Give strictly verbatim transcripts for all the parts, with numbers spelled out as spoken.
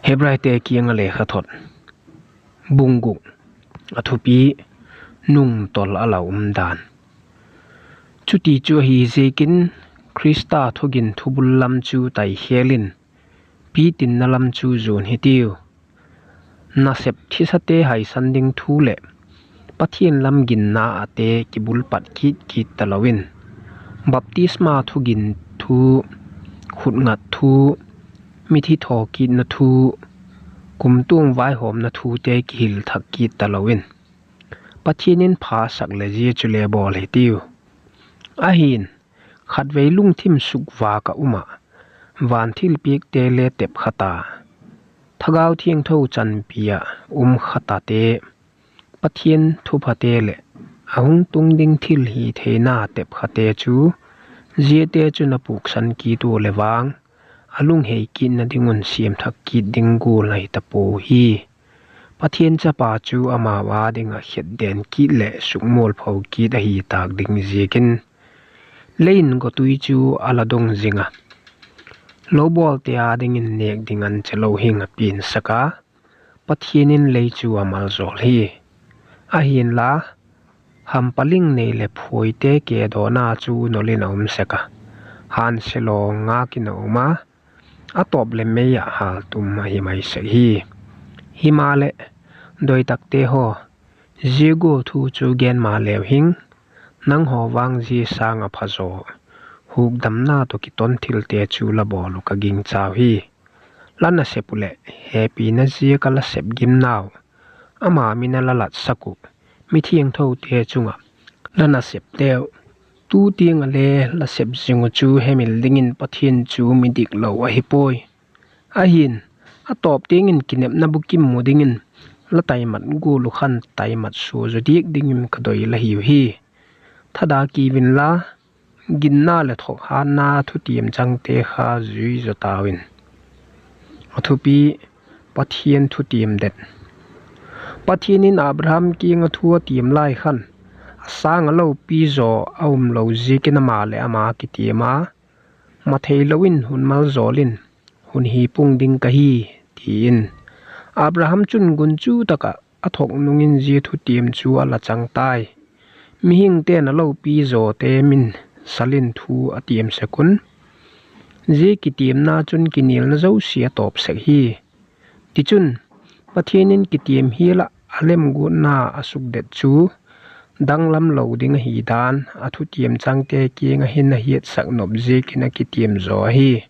Hebraite kiang ah lekhathot, bung guk, a thupi: Nungtol a la um dan. Chuti chu ahi ziakin, Khrista thugin thubul lam chu tai khêl in, pitinna lam chu zuan hitiu. Nasep thisate haisan ding thu leh Pathian lam ginna ah te kibul pat kit kit talo in, baptisma thugin thu, khutngat thu, mithi thaw kitna thu, kumtuang vaihawmna thute kihil thak kit talo in, Pathian in pha sak leh zia chule bawl hitiu. Ahi'n, khatvei lungthim sukvâk ah um ah, van thilpiakte le tep kha ta, Thagau Thiangtho chanpi ah um kha tate, Pathian thuphate leh a hung tung ding thil hitheina tep khate chu, ziate chun a puksan kit ua leh vang, a lunghei kitna ding un siam thak kit ding gual ahi ta puau hi. Pathian Chapa chu amau â ding ah khetden kit leh sukmualpho kit ahi tâk ding ziakin, lei in gotui chu a la dong zing a, lobawlte â dingin nêk ding an chelo hing a piansak a, Pathian in lei chu a maljawl hi. Ahi'nla, hampaling nei leh phuaite ke dawna chu nol in a um sek a, hânsia law ngâk in a um a, a tawp leh mei ah hâltum ahi mai sek hi. Himaleh, doi takte haw, zia gual thu chu gen maleu hing, nanghaw vang zia sâng ah phazaw, hukdamna tawh kiton thilte chu la bawl uh ka gingchau hi. La nasep uh leh hepina ziak ah la sep gimnau, ama min a la latsak uh mithiangthote chung ah la nasepteu, tu tiang ah le la sep zing uh chu hemil dingin Pathian chu mi diklo ahi puai. Ahi'n, a tawp tiang in kinepna bukim mu dingin la taimat gual uh khan taimat sua zaw diak dingin ka doi la hiu hi. Thada kiu inla, ginna leh thokhâtna thutiam changte kha zui zaw tau in. A thupi: Pathian thutiam det. Pathian in Abraham kiang ah thu a tiam lai khan, a sâng ah lopi zaw a umlo ziakin ama leh ama kitiam a, matheilo in hun maljawl in, hun hi pung ding ka hi, ti in. Abraham chun gunchu tak ah a thok nung in zia thutiam chu a la chang tai. Mihingte'n a lopi zawte min sal in thu a tiam sek un, zia kitiamna chun kinialna zosia a tawp sek hi. Tichun, Pathian in kitiam hial ah a lemguatna a sukdet chu danglam lo ding ahi dan a thutiam changte kiang ah hin a hiatsak nop ziakin a kitiam zaw ahi.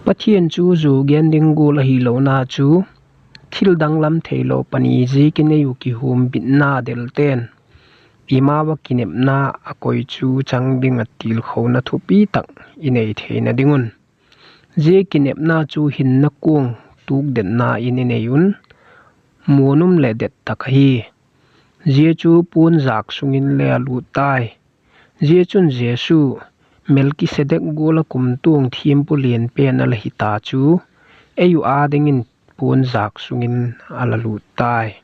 Pathian chu zu gen ding gual ahilona chu, thil danglam theilo pani ziakin ei uh kihumbitna delte'n eimau ah kinepna a koi chu chang ding ah tilkhona thupi tak i nei theina ding un. Zia kinepna chu hinna kuang tukdetna in i nei un, muan um leh det tak ahi. Zia chu puanzâk sung inle a lût tai. Zia chun Jesu, Melkisedek gual ah kumtuang thiampu lian pen a la hita chu, ei uh â dingin puanzâk sung in a la lût tai.